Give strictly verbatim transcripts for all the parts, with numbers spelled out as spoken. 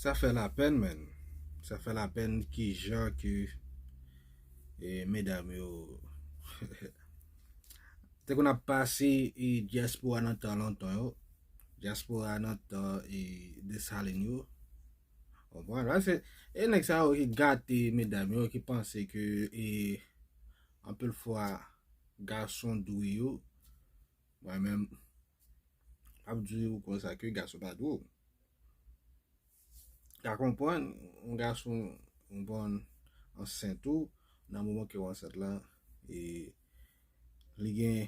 Sa fè lapèn, menn. Sa fè lapèn ki jan ke e, medam yo te konn ap pase e, dyaspora nan tan lontan yo, dyaspora nan tan e, Desalin yo. Konprann? La se e nèg sa yo ki gate medam yo, ki panse ke e, anpil fwa gason dwe yo. Mwen menm, m ap di w konsa ke gason pa dwe w. Ka konprann, yon gason, yon bon ansent ou, nan moman ke w ansent la, e li gen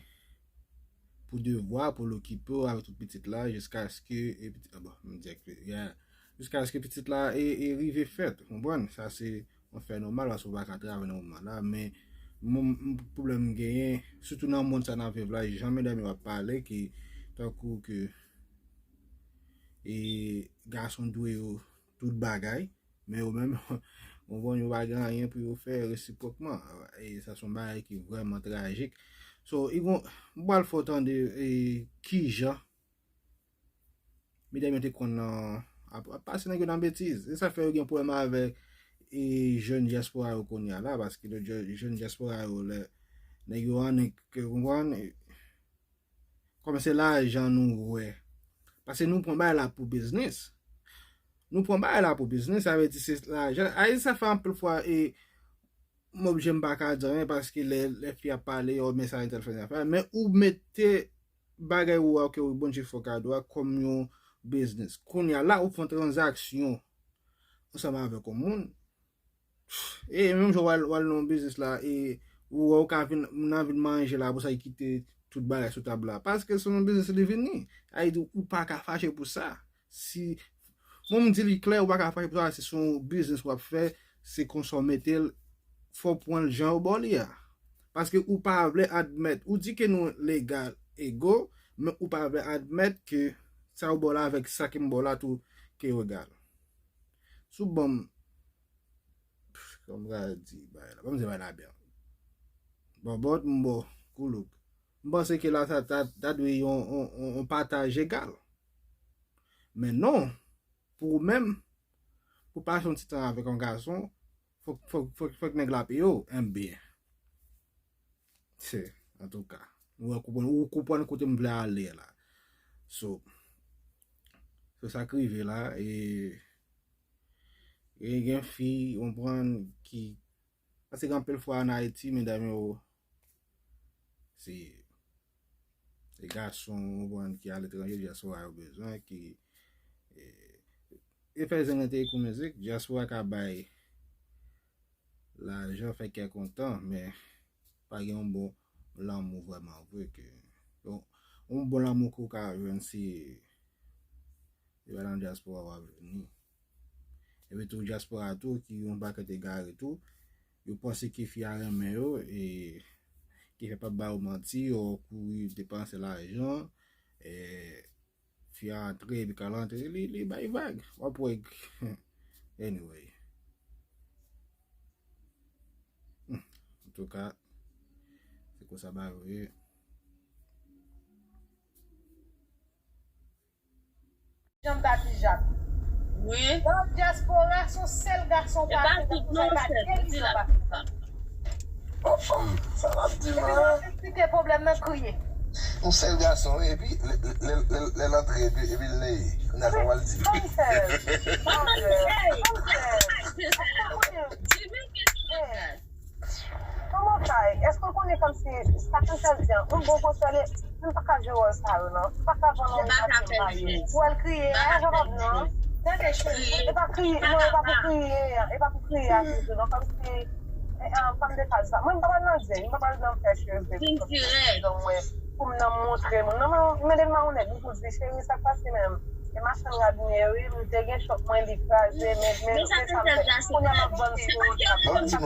pou devwa pou l okipe w avèk tout pitit la, jiskaske, e pitit, ah, bon, m di ak, ya, jiskaske pitit la e, e rive fèt, konprann? Sa se yon fè nòmal, paske w pa ka travay nan moman la, men mon, pwoblèm m genyen, sitou nan mond sa n ap viv la, jan medam yo ap pale, ki tankou ke e gason dwe yo tout bagay, men yo menm, ou konn yo pa gen anyen pou yo fè resipwòkman. E sa se yon bagay ki vrèman trajik. So, e gon, m pral fè w tande e, kijan medam yo te konn nan, ap, ap pase nèg yo nan betiz. E sa fè yo gen pwoblèm avèk e, jèn dyaspora yo kounye a la, paske lòt jè- jèn dyaspora yo, lè nèg yo annik, ou konprann, e, kòm se lajan nou wè. Paske nou pran bagay la pou biznis. Nou pran bagay la pou biznis, sa vle di se lajan. Ayiti sa fè anpil fwa e m oblije m pa ka di anyen paske lè, lè fi ap pale, yo men sa entèl fè afè. Men ou mete bagay ou a ke Bondye fè w kado a kòm yon biznis. Kounye a la, ou fè yon tranzaksyon ansanm avèk yon moun. E menm jan w al, w al nan yon biznis la, e ou wè ou ka vin, moun nan vin manje la, pou sa, li kite tout bagay sou tab la. Paske se yon biznis li vini. Sa vle di, ou pa ka fache pou sa. Si, mwen m di li klè, ou pa ka fache pou sa, si se yon biznis w ap fè, se konsa w mete l, fò w pran l jan yo ba w li a. Paske ou pa vle admèt, ou di ke nou legal, ego, men ou pa vle admèt ke sa yo ba w la avèk sa ke m ba w la tou, ke yo egal. Si w ban m, kòman m ka di bagay la? Ban m di bagay la byen. Bòbòt, m ba w koulouk. M panse ke la, sa ta, ta dwe yon, yon, yon, yon pataj egal. Men non, pou ou menm, pou pase yon ti tan avèk yon gason, fòk, fòk, fòk, fòk nèg la peye w. Enben, se, antouka, ou wè, konprann, ou konprann kote m vle ale la. So, se sa k rive la, e, e gen fi, ou konprann, ki, paske gen anpil fwa ann Ayiti, medam yo, se, se gason, ou konprann, ki aletranje, dyaspora yo bezwen, ki, e, e fè zen enterese kou mizik, dyaspora ka bay lajan, fè kè kontan, men pa gen yon bon lanmou vrèman vre ke, yon, yon bon lanmou ke w ka jwenn si e pa nan dyaspora w ap vini. Epi tou dyaspora tou, ki yon pakèt egare tou, yo panse ke fi a renmen yo, e ke fi a p ap ba yo manti, yo kouri depanse lajan, e fi a antre, epi kan l antre, li, li bay vag. W ap wè, anyway. Hmm. Antouka, se konsa bagay yo ye. Jan Dati Jak. Wi. Nan dyaspora, se yon sèl gason ou pase, tout non, chèf, di la. Sa l ap di la. Epi lè w ap eksplike pwoblèm nan, kriye. Yon sèl gason, wi, epi lè, lè, lè, lè l antre, epi, epi l neye. Kounye a, sa w al di. Kòmsè. Kòmsè. Kòmsè. Kòmsè. Kòman w fè? Èske w konnen kòmsi sa k ap fè l di an? Yon bon konsèy, li menm pa ka jwe wòl sa yo, non. Ou pa ka vann yon relasyon marye. Ou al kriye, a, jan w ap non. Tande, cheri, e pa kriye, non, e pa pou kriye, e pa pou kriye a toujou, non, kòmsi, e, e, fanm de kaz sa. Mwen, m pa pral nan zen, m pa pral nan fè cheve, pou m nan montre moun. Non, men, mande m a yon nèg, m pou di, cheri, sa k pase menm? E machann rad m ye wi, m te gen chòp mwen, li kraze, men, men, men sa m fè. Kounye a m ap vann sou WhatsApp. Ban m di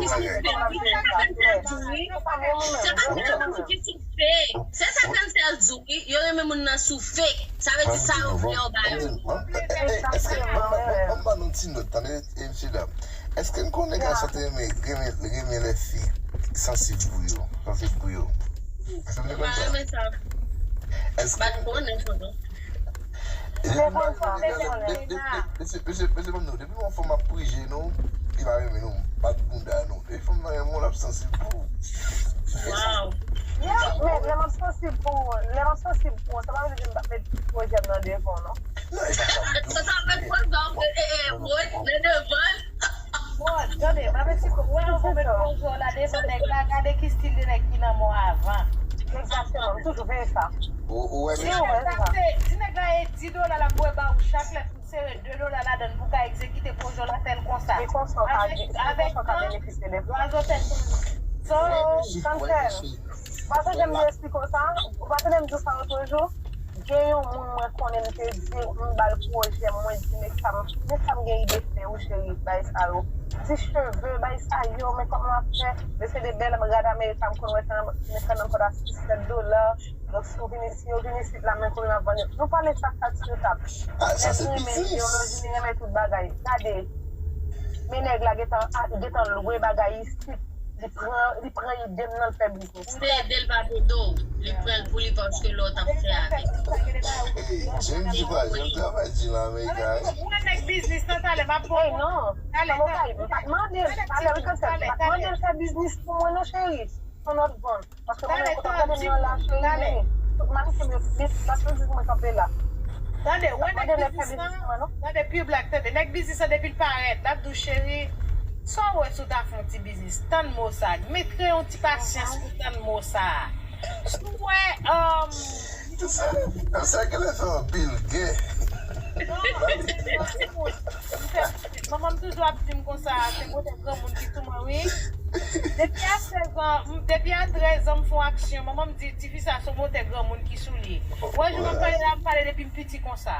nou bagay. Se pa kèk moun ki soufe. Se sa k fè l di w wi, yo renmen moun nan soufe. Sa vle di sa yo vle yo ba yo. Èske, ban m, ban m, ban m ba nou ti nòt, tande, e, mesye dam. Èske n konnen gason te renmen, renmen, renmen lè fi sansib pou yo, sansib pou yo? Èske n te konn sa? Èske, m pa t konnen sa, non. Mesye, mesye, mesye, mesye, mesye, mesye, mesye, depi yon fanm ap prije nou, li pa renmen nou, bat bounda nou. Depi fanm nan renmen w, l ap sansib pou ou. Wow. Yeah, men lè m ap sansib pou ou, lè m ap sansib pou ou, sa pa vle di m p ap met pwojè m nan devan w, non. Non, e pa sa m di. Sa, sa fè pwojè, e, e, e, pwojè nan devan. Bon, tande, m ap esplike w. Wè, ou met pwojè w la devan nèg la, gade ki stil de nèg ki nan men w avan. Egzakteman, m toujou veye sa. Ou, ou wè, si nèg la se, si nèg la e di dola l ap voye ba ou chak lè, ou sere de dola ladan l pou w ka egzekite pwojè w la, fè l konsa. Li konsa w ka, avèk, li avèk konsa w ka tan, benefisye de pwen. Lwazo fè l konsa. So, Chancel, ou pa tande m te esplike w sa? Ou pa tande m di w sa lòt jou? Gen yon moun mwen konnen, m te di, m ba l pwojè, mwen di, men sa m, men sa m gen ide fè wi cheri, bay sa yo. Ti cheve, bay sa yo, men kòman m ap fè? Men se de bèl rad America m konn wè, sa nan, men sa nan kòd a sis sèt dola. Donk, si yo vin, si yo vin isit la, men konbyen m ap vann yo. Nou pale sa kat sou tab. Ah, sa se biznis. Nèg renmen teyoloji, li renmen tout bagay. Gade, men nèg la gentan, a, gentan lwe bagay isit. Li pran, li pran ide m nan l fè biznis. Ou te ede l pa poto, li pran l pou li paske lè w t ap fè avè l. Ey, James di pa janm travay di lan Amerika, wi. Mwen nèg biznis nan talè, m ap pran. Ey, non. Talè, talè, m pa t mande l. Talè, Kantel, m pa t mande l fè biznis pou mwen, non, cheri. Son nòt vann. Paske mwen menm, kote w tande m nan la, cheri, men tout machann yo, men machandiz mwen kanpe la. Tande, wè nèg biznis lan, tande, pure black, tande, nèg biznis lan depi l parèt, l ap di w, cheri, sa w wè si w ta fè yon ti biznis? Tann mo sa, met yon ti pasyans pou tann mo sa. Si w wè, um, sa, sa genlè fè anpil gè. Non, non, se yon timoun. M fè, manman m toujou ap di m konsa, se motè granmoun ki sou mwen, wi. Depi a sèz an, m, depi a trèz an, m fè yon aksyon. Manman m di, tifi sa, se motè granmoun ki sou li. Wè, jou m ap pale la, m pale depi m piti konsa.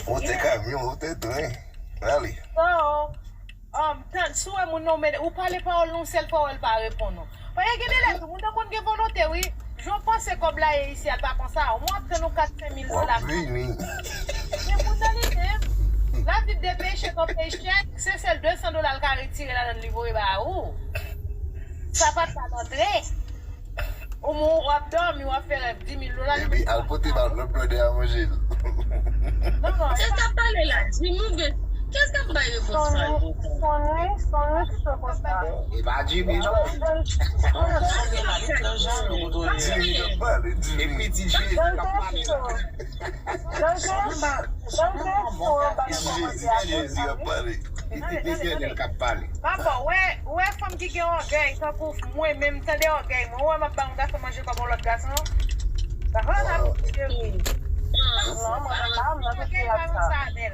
Motè kamyon, motè tren. Rale. So, um, tann, si w wè moun nan, ou pale pawòl nan, yon sèl fwa, w wè l pa reponn ou. Paske gen de lè tou, moun nan konn gen volonte, wi. Jan w panse kòb la ye isi a, l pa konsa. Mwen ap tann yon kat, senk mil dola. W ap vini. Men moun nan li menm, lavi de pechè an pechè, se sèl de san dola l ka retire ladan l li voye ba ou. Sa pa t ka antre. Ou moun w ap dòmi, w ap fè rèv, di mil dola. Epi al pote ba lòt brother a manje l. Non, non, se sa k ap pale la, Jimmy ou gen, kès k ap bay repons sa yo konsa? Sonny, Sonny, Sonny ki cho konsa. E pa Jimmy, non. Jimmy k ap pale, Jimmy. E pitit Jezi k ap pale la. Jezi, Jezi k ap pale. Etènèl k ap pale. Papa, wè, wè fanm ki gen ògèy, tankou mwen menm, tande ògèy mwen. Ou wè m ap ba yon gason manje kòm yon lòt gason? Sa fè sa pou cheri. Non, mwen pa, mwen pa fè sa.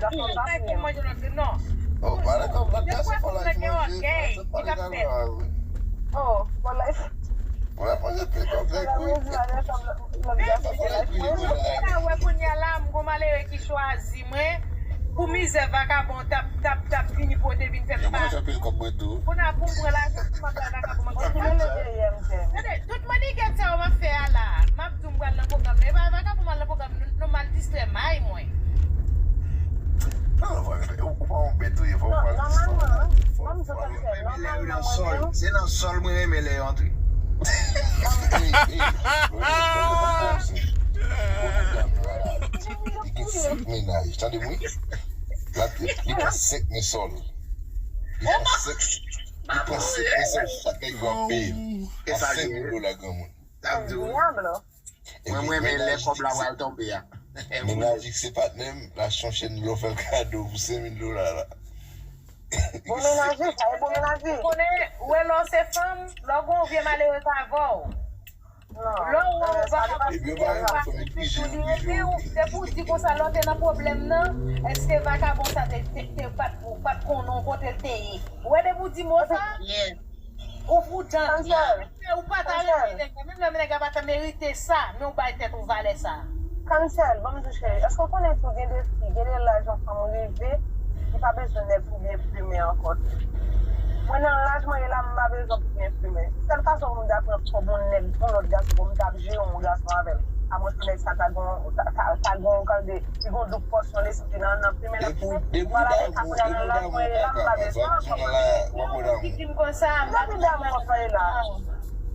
Gason pa fè manje lòt, non. Oh, pa dakò, lòt gason pa la ki manje. Gason pa dakò. Oh, bon, la. Mwen ap manje plen kòb nèg, wi. Men, men, men, men, wè kounye a la, m gon malere ki chwazi mwen pou mizè vakabon t ap, t ap, t ap vini pote vin fè m pale. Yo manje anpil kòb mwen tou. Kounye a pou m pran lajan pou m ap bay vakabon mwen. Tande, tout mannigèt sa yo m ap fè a la, m ap di w m pral nan pwogram nan. E pa vakabon m al nan pwogram, non, m al distrè may mwen. Non, non, fò, ou pa yon bèt ou ye, fò w pral distrè. Fò, fò, fò, fò. Se nan sòl, mwen renmen lè yo antre. Ey, ey, ey, ey, ey, ey, ey. Li gen senk mennaj, tande m wi. Li pran senk men sòl. Li pran senk, li pran senk men sòl, chak nèg yo ap peye. A senk mil dola granmoun. Mwen, mwen renmen lè kòb la pral tonbe a. Mennaj li se patnè m, l achte yon chèn, lè w fè l kado pou senk mil dola la. Bon mennaj li, sa e bon mennaj li. Ou konnen, ou wè lè w se fanm, lè w gen yon vye malere k avè w. Lè w wè yon vakabon sou li, epi w, depi w di konsa, lè w te nan pwoblèm nan, èske vakabon sa te, te, te, pa t, pa t konnen w kote l te ye? Ou wè depi w di mo sa? Ou pran tan. Ou pa ta renmen nèg la, menm lè nèg la pa ta merite sa, men ou bay tèt ou valè sa. Cancel, ban m di w cheri, èske w konnen tou gen de fi, gen de laj yon fanm rive, li pa bezwen nèg pou byen plimen ankò tou. Mwen nan laj mwen ye la, m pa bezwen pou byen plimen. Sèl fason pou m ta pran kòb yon nèg, yon lòt gason, pou m ta ap jere yon gason avè l. Amwens nèg sa ta gon, ta, ta, ta gon kal de Li gon doub pòsyon lespri nan, nan plimen l ap plimen. Vwala, men sa kounye a nan laj mwen ye la, m pa bezwen ankò. Moun ki di m konsa, m pa bezwen ankò la.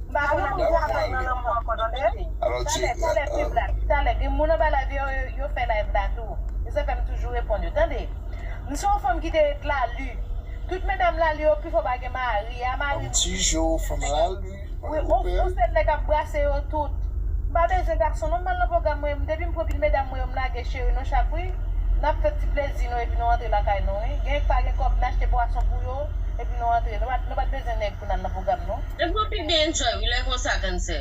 M pa konn ap di avè l nan lanmou ankò, tande. Talè, talè, pibla, talè, gen moun anba live yo, yo, yo fè live la tou. Se sa fè m toujou reponn yo. Tande, m se yon fanm ki te ret Lali. Tout medam Lali yo, pifò pa gen mari. A mari. Yon ti jou fanm Lali. Wi, ou, ou se nèg ap brase yo tout. M pa bezwen gason non, m al nan pwogram mwen, depi m pran pil medam mwen yo, m lage cheri nou chak wi. N ap fè ti plezi nou epi nou rantre lakay nou wi. Gen k pa gen kòb, n achte bwason pou yo, epi nou rantre. Nou pa, nou pa t bezwen nèg pou n al nan pwogram nou. Epi w pi byen enjoy wi, lè konsa kannsè.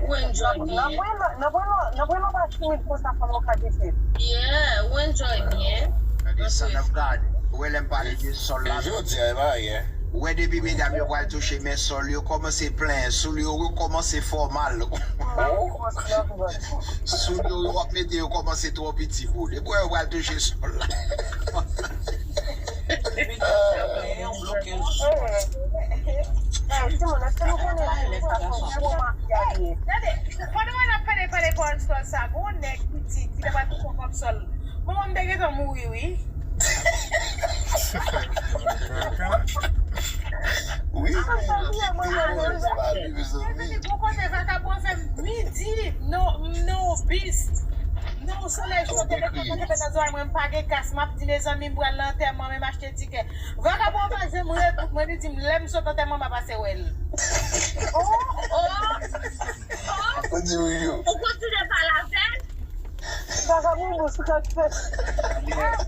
Ou enjoy byen. Nan pwen nan, nan pwen nan, nan pwen nan pa timid konsa fanm yo ka kite. Yeah, ou enjoy byen. Gade, son of God. Ou wè lè m pale de sòl la. Jodi a, e pa yè. Ou wè depi medam yo pral touche men sòl, yo kòmanse plenyen sou li, yo rekòmanse fè w mal. Sou li yo, yo ap mete yo kòmanse twò piti pou ou. Depi yo pral touche sòl la. Timoun, èske nou konnen sa se yon twoma ki arive? Tande, pandan mwen ap pale, pale pawòl sòl sa, gon nèg piti ki ta pral touche yon kòb sòl. Manman m te gentan mouri wi. Wi. Mezanmi, gon kote vakabon fè midi, no, no bis, no solèy cho, telefòn mwen te pete nan zòrèy mwen, m pa gen kas, m ap di mezanmi m pral nan antèman, men m achte tikè. Vakabon pa janm rekout mwen, li di m lè m sot antèman m ap pase wè l. Oh, oh, oh. Ou kontinye pale avè l? Vagabon bon sou kak fè.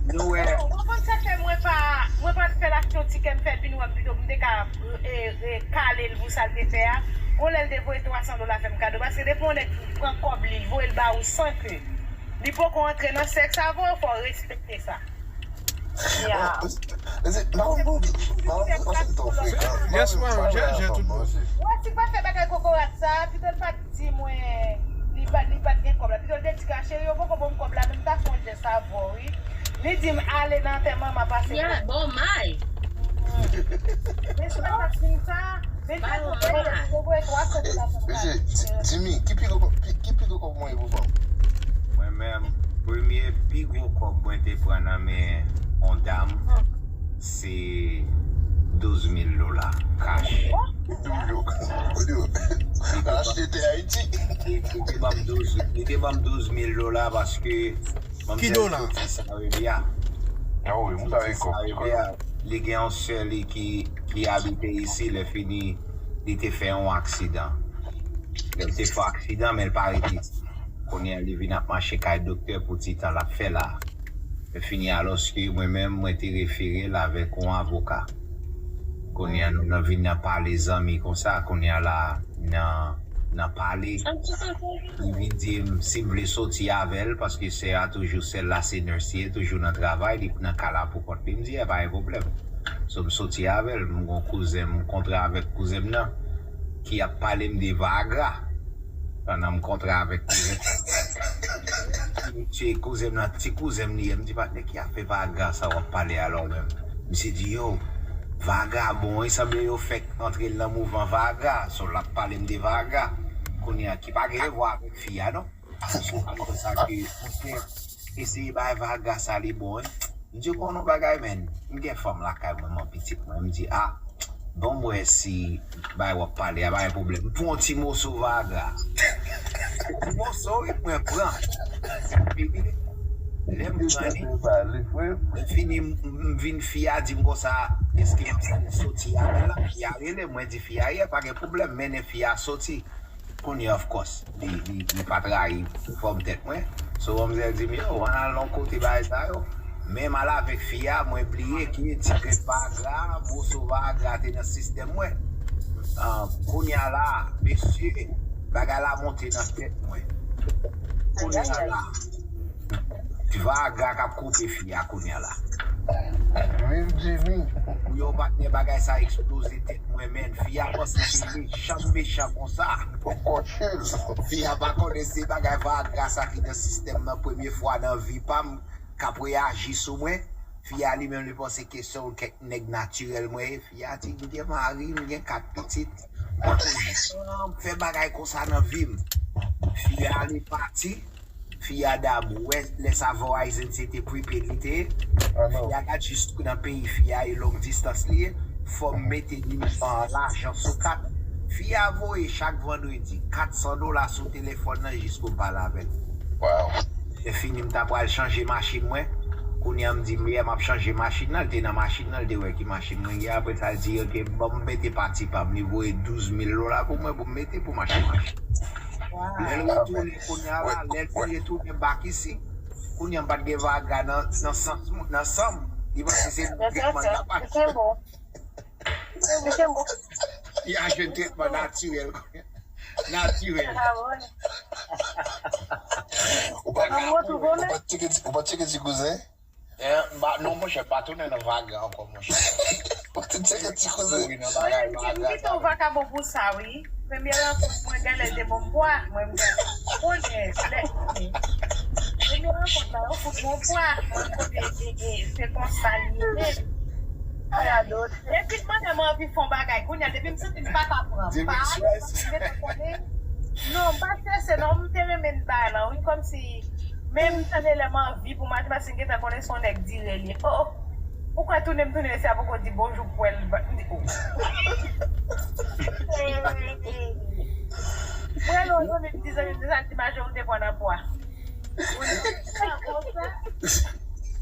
Nou wè. Ou konprann sa fè mwen pa, mwen pa t fè l achte yon tikè, m fè l vin wè m pito pou m te ka, e, e, kale l pou sa l te fè a. Gon lè l te voye twa san dola fè m kado, paske depi yon nèg pran kòb li, voye l ba ou san ke li poko antre nan sèks avè w, fò w respekte sa. Yeah. Yes, ma'am, J J tout bon. Wè, si pa fè bagay kokorat sa, pito l pa t di mwen li pa, li pa t gen kòb la. Pito l te di ka cheri, yo poko ban m kòb la, men m ta fè yon jès avè w, wi. Li di m ale nan antèman, m a pase. Yeah, bon may. Men si pa t fin sa, men fè tou, yo voye twa san dola pou m kado. Mesye, Jimmy, ki pi gwo, ki, ki pi gwo kòb mwen pou fanm? Mwen menm, premye pi gwo kòb mwen te pran nan men yon dam, se douz mil dola, cash. Douz mil dola. Achte tè Ayiti. Li, li te ban m douz, li te ban m douz mil dola paske manmzèl soti Saravya. Ah wi, mwen ta rekò. Li gen yon sè li ki, ki abite isi, lè fini, li te fè yon aksidan. Lè li te fè aksidan, men l pa rete isi. Kounye a, li vin ap mache kay doktè pou ti tan l ap fè la. Lè fini, alòske mwen menm, mwen te refere l avèk yon avoka. Kounye a, nou nan vin nan pale zanmi konsa. Kounye a la, nan, nan pale, li vin di m si m vle soti avè l, paske sè a toujou, sè l la se nurse, li toujou nan travay, li nan ka la pou kont li. M di, e pa gen pwoblèm. So, m soti avè l, m gon kouzen, m kontre avèk kouzen m nan, ki ap pale m de Viagra. Pandan m kontre avèk kouzen. Ti kouzen m nan, ti kouzen m li ye. M di, patnè, ki afè Viagra sa w ap pale a la w menm? Misye di, yo, Viagra bon, wi, sanble yo fèk antre l nan mouvman Viagra. So, l ap pale m de Viagra. Kounye a, ki pa gen vwa avèk fi a, non. Apre sa ke, monchè, eseye bay Viagra sa, li bon, wi. M di, w konn yon bagay, menn? M gen fanm lakay mwen, m an pitit mwen. M di, a, ban m wè si bay w ap pale a, pa gen pwoblèm. M pran yon ti moso Viagra. Ti moso, wi, mwen pran. Fini. Lè m pran li, lè fini, m, m vin fi a di m konsa, èske m soti avè l la? Fi a rele, mwen di fi a, yeah, pa gen pwoblèm, mennen fi a soti. Kounye a, of course, li, li, li pa trayi fòm tèt mwen. So, manmzèl di m, yo, ann al nan kote bagay sa yo. Men m al avèk fi a, mwen bliye ki ti grenn Viagra, moso Viagra te nan sistèm mwen. Ah, kounye a la, mesye, bagay la monte nan tèt mwen. Kounye a la, Viagra k ap koupe fi a kounye a la. Viv Jimmy. Yo, patnè, bagay sa eksploze tèt mwen, menn. Fi a panse se mechan, mechan konsa. Fi a pa konnen se bagay Viagra sa ki nan sistèm nan, premye fwa nan vi pa m k ap reyaji sou mwen. Fi a li menm li panse ke se yon kèk nèg natirèl mwen ye. Fi a di, m gen mari, m gen kat pitit. M pa konn janm fè bagay konsa nan vi m. Fi a li pati. Fi a damou, wè lè sa Verizon se te prepaid li te ye. Fi a gad jis nan peyi fi a e long distance li ye. Fò m mete nim-, ah, lajan sou kat. Fi a voye chak vandredi kat san dola sou telefòn nan jis pou m pale avè l. Wow. Lè fini, m ta pral chanje machin mwen. Kounye a, m di, m yè m ap chanje machin nan, l te nan machin nan, l te wè ki machin mwen gen. Apre sa, l di, "Ok, ban m mete pati pa m." Li voye douz mil dola pou mwen, pou m mete pou m achte machin. Lè l retounen, kounye a la, lè l fin retounen bak isi, kounye a, m pa t gen vaga nan, nan sans, nan san m. Li panse se mwen k mande l ap achte. Li a jwenn tretman natirèl. Natirèl. Ou pa, ou pa tcheke ti, ou pa tcheke ti kouzen? Eh, ba, non, monchè, pa tounen nan vaga ankò, monchè. Ou pa tcheke ti kouzen? Wi, nan bagay vaga. Li pito vakabon pou sa, wi. Premye rankont mwen, gade, te bon pwa. Mwen, mwen konnen, lè, premye rankont la, yo fout bon pwa. Mwen konnen, e, e, se konsa li ye. Epi m mande m anvi fè yon bagay. Kounye a, depi m santi m pa ka pran pa, m gentan konnen. Non, m pa strese, non, m te renmen bay la, wi, kòmsi, men m tande lè m anvi pou m achte, paske m gentan konnen se yon nèg dire li ye. Oh, oh. Ou kwè tounen m tounen, se a poko di bonjou pou wè l, m di, oh. Mwen, non, zanmi m di, zanmi m di, sa l di majorite pran nan pwa.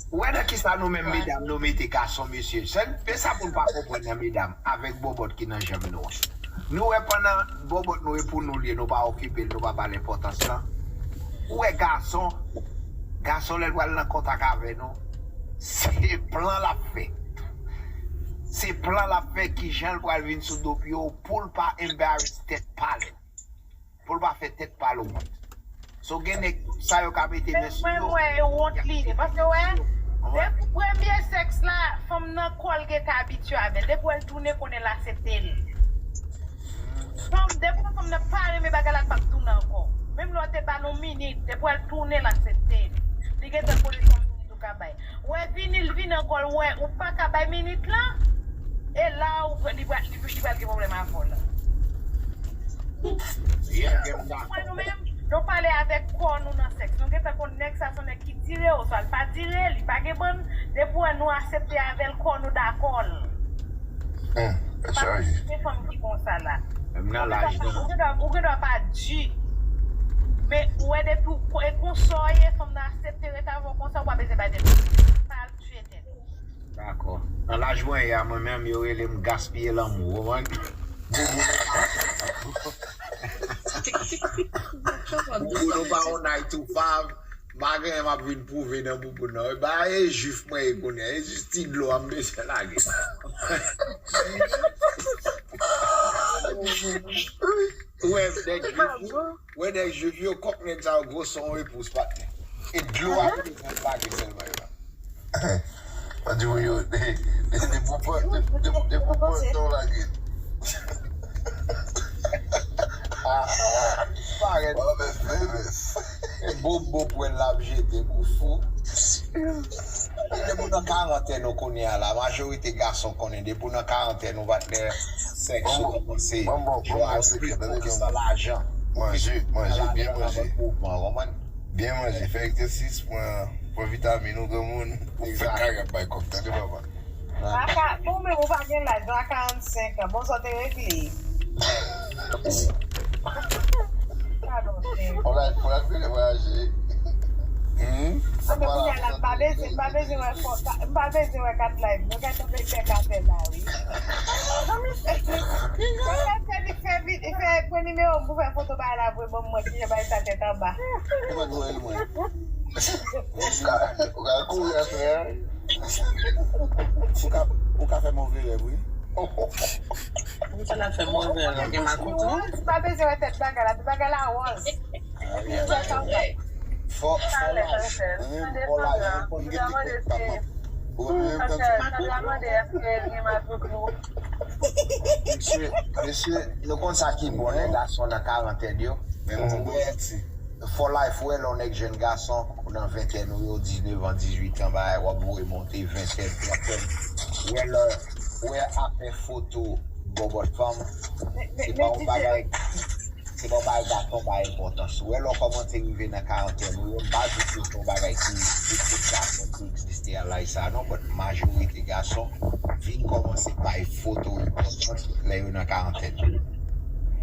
Ou wè nan kisa nou menm medam nou mete gason, mesye? Se, se sa pou n pa konprann nan medam, avèk bòbòt ki nan janm nou an. Nou wè pandan bòbòt nou e pou nou l ye, nou pa okipe l, nou pa ba l enpòtans lan. Ou wè gason, gason lè l pral nan kontak avè nou, se plan l ap fè. Se plan l ap fè, kijan l pral vin sou do pye w pou l pa embarrass tèt pa l. Pou l pa fè tèt pa l wont. So gen nèg sa yo ka mete men sou yo. Mwen, mwen, e wont li ye. Paske, wè, depi premye sèks la, fanm nan kò l gentan abitye avè l. Depi wè l tounen, konnen l aksepte l. Fanm, depi wè fanm nan pa renmen bagay la, l p ap tounen ankò. Menm lè w te ba l yon minit, depi wè l tounen, l aksepte l. Li gentan konnen se yon minit ou ka bay. Wè vini, l vini ankò, l wè ou pa ka bay minit lan, e la ou pran, li pral, li, li pral gen pwoblèm avè w la. Mwen nou menm, nou pale avèk kò nou nan sèks. Nou gentan konn nèg sa se yon nèg ki dire, oswa l pa dire, li pa gen bann. Depi wè nou aksepte avè l, kò nou dakò l. Hmm, tèt chaje. Gen fanm ki konsa la. Menm nan laj nou. Ou gen dwa, ou gen dwa pa di. Men ou wè depi w, e konsa w ye, fanm nan aksepte ret avè w konsa, ou pa bezwen bay tèt. Pa al tiye tèt. Dakò. Nan laj mwen ye a, mwen menm, yo rele m gaspiye lanmou, ou konprann? Boubou nou pa yon night to five. M pa gen anyen m ap vin pwouve nan bouboun nan. E ba e jwif mwen ye kounye a. E jis ti dlo a m bezwen lage. Ou wè nèg jwif yo, ou wè nèg jwif yo, kòk nèg sa yo gwo son e pous patnè. E dlo a m bezwen lage sèlman yo la. Mwen di w yo, de, de, de pou pran, de, de, de pou pran ton lage. Ah, parèt. Bon, men, men, men. E bobo pwèl l ap jete, pou fou. Depi w nan karantèn ou kounye a la, majorite gason konnen, depi w nan karantèn ou pa t nan sèks ou kòmanse jwe a pli pou ki san lajan. Manje, manje, byen manje. Byen manje, fè egzèsis, pran, pran vitamin ou granmoun, ou fè kare ap bay kòk, tande papa. Aka, ou menm ou pa gen laj, ou a karannsenk an, bon sa w te regle. Pardon, cheri. Ou la, ou la fè vwayaje. Hmm? Anben kounye a la, m pa bezwen, m pa bezwen wè fò, m pa bezwen wè kat live. Nou gentan fè kat la, wi. Fè, fè, fè, fè, fè, pran nimewo m pou fè foto bagay la vre, ban m wè kijan bagay sa tèt anba. Ou pa dwe wè l, mwen. Ou ka, ou ka kouri apre a. Ou ka, ou ka fè move rèv, wi. Ou sa la fè move rèv, gen mal konprann. Ou pa bezwen wè tèt bagay la, tout bagay la wòz. Fò, fò laj. Mwen menm, fò laj, mwen konn gen teknik pa m ap. Ou menm, Sandra mande èske gen mal pou nou. Mesye, mesye, nou konn sa ki bon lè gason nan karantèn yo. Men mwen wè, fò laj, fò wè lè yon nèg jèn gason, ou nan ventèn ou yo, diznèf an, dizuit an, bagay, w ap voye monte, ventèn, trantèn. Wè lè, wè apre foto bòbòt fanm, se pa yon bagay, se pa yon bagay gason bay enpòtans. Wè lè w kòmanse rive nan karantèn ou yo, m pa di ke se yon bagay ki pou tout gason ki egziste a laj sa a non, but majorite gason vin kòmanse bay foto enpòtans lè yo nan karantèn yo.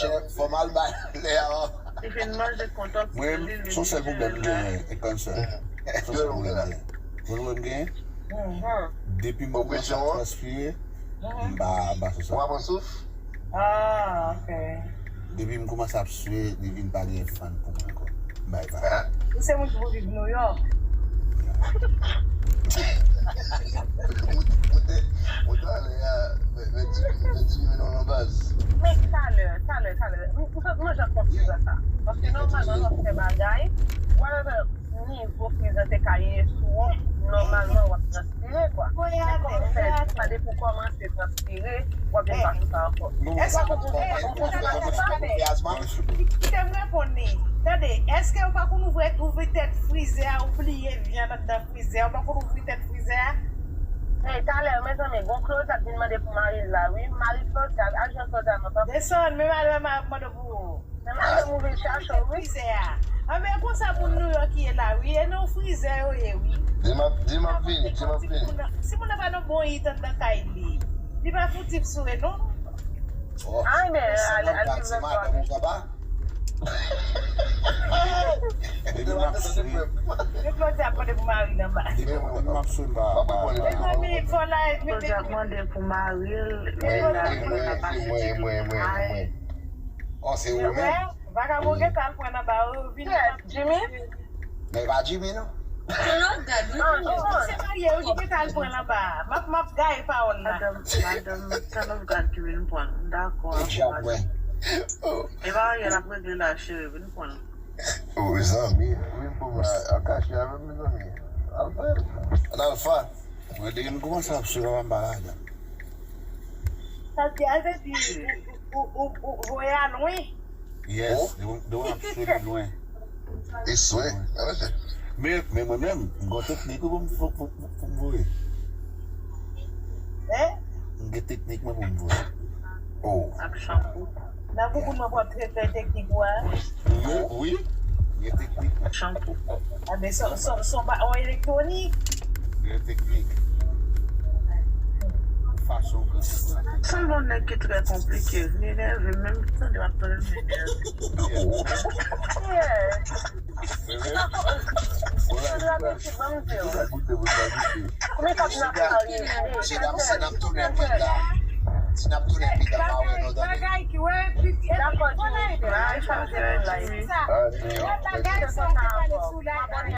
Monchè, fò m al bay lè a. Li fin manje kontan. Mwen menm, se yon sèl pwoblèm m genyen, e cancer. Se yon sèl pwoblèm m genyen. Ou konn pwoblèm m genyen? Depi m kòmanse ap transpire, m pa, m pa sou sa. Ou pa pran souf? Ah, ok. Depi m kòmanse ap swe, li vin pa gen fann pou mwen ankò. M bay vag. Ou se moun ki pou viv Nouyòk. Ou te, ou te ale a, men, men di, men di, men non, non, baz. Men talè, talè, talè. M, m, m, mwen jan konfyiz a sa. Paske nòmalman, lè w ap fè bagay, whatever nivo friz lan te ka ye sou ou, nòmalman, w ap transpire, kwa. Men kòman fè, sa depi w kòmanse transpire, w ap vin pase sa ankò. Èske w konprann? Kite m reponn li. Tande, èske w pa konn ouvri, ouvri tèt frizè a, ou bliye vyann anndan frizè a, ou pa konn ouvri tèt frizè a? Hey, talè, mezanmi, gon Claudia k vin mande pou mari l la, wi. Mari Claudia, al jwenn Claudia, non, tanpri. Desann, men madanm ap mande pou ou. Men madanm ou vin chache w, wi. Frizè a. Anben, konsa moun Nouyòk ye la, wi. E nan frizè yo ye, wi. Di m ap, di m ap vini, di m ap vini. Si moun nan pa nan bon it anndan kay li, li pa fouti sou e non. Ay, men, ale, ale, madanm ou papa. Depi m ap swe. Depi Claudia ap mande pou mari l anba. Depi, depi m ap swe, m pa, m pa, m pa. Mezanmi, fò la, mete. Claudia ap mande pou mari l, men la, mwen, mwen, mwen, mwen, mwen. Oh, se ou menm? Vagabon gentan al pran nan ba ou, vini. Yes, Jimmy. Men pa Jimmy, non. Se lòt gad, wi. Se marye, ou gentan al pran nan ba. M ap, m ap gaye pawòl la. Madanm, madanm, se lòt gad ki vin pran. Dakò. E pa Ariel ap regle la, cheri, vin pran. Oh, zanmi, vin pran an kache avè m, mezanmi. Alfa. Alfa. Mwen depi m kòmanse ap swiv, m pa ladan. Sa vle di, al vle di, ou, ou, ou, ou voye a lwen. Yes, depi m ap swiv lwen. E swen. Men, men mwen menm, m gon teknik pou m, pou, pou, pou, pou m voye. Hein? M gen teknik mwen pou m voye. Oh. Ak chanpou. Nan bouboun mwen pou ap trete teknik ou a. Wi, wi. Gen teknik. Chanpou. Anben, son, son, son ba, on elektwonik. Gen teknik. Fason ke. Sanble yon nèg ki trè konplike. Li nève menm tande m ap tande l m nève. Yes. Sandra Petit, ban m di w. Kouman k ap nan kari? Si n ap, si n ap tounen pita, si n ap tounen pita, m a wè nou tande. Dakò, Jimmy, se la, e chaje pou la, e. Bagay sa, ou te pale sou la.